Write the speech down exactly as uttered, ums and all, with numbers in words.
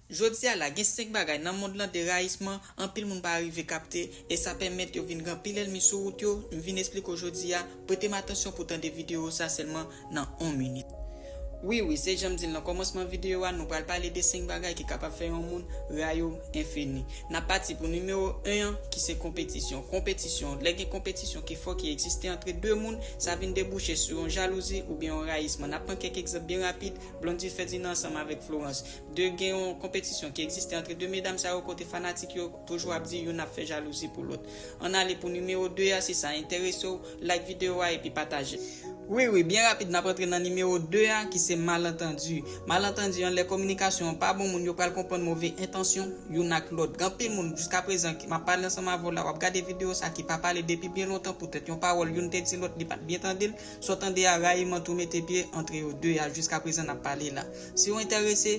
Jodi a la, gen senk bagay nan mond lan de rayisman anpil moun pa rive kapte, e sa pèmèt yo vin gen anpil ènmi sou wout yo. M vin esplike w jodi a, prete m atansyon pou tande videyo sa sèlman nan yon minit. Wi, wi, se jan m di l nan kòmansman videyo a, nou pral pale de senk bagay ki kapab fè yon moun rayi w enfini. N ap pati pou nimewo en an, ki se konpetisyon. Konpetisyon, lè gen konpetisyon ki fò ki egziste antre de moun, sa vin debouche sou yon jalouzi oubyen yon rayisman. N ap pran kèk egzanp byen rapid, Blondy Ferdinand ansanm avèk Florence. De gen yon konpetisyon ki egziste antre de medam sa yo kote fanatik yo toujou ap di youn ap fè jalouzi pou lòt. Ann ale pou nimewo de a, si sa enterese w, like videyo a epi pataje. Wi, wi, byen rapid, n ap antre nan nimewo de a, ki se malantandi. Malantandi an, lè kominikasyon an pa bon, moun yo pral konprann move entansyon youn ak lòt. Gen anpil moun, jiskaprezan, ki, m ap pale ansanm avè w la, w ap gade videyo sa ki pa pale depi byen lontan, poutèt yon pawòl youn te di lòt, li pa t byen tande l, sa w tande a, rayiman tou mete pye antre yo de a, jiskaprezan n ap pale la. Si w enterese,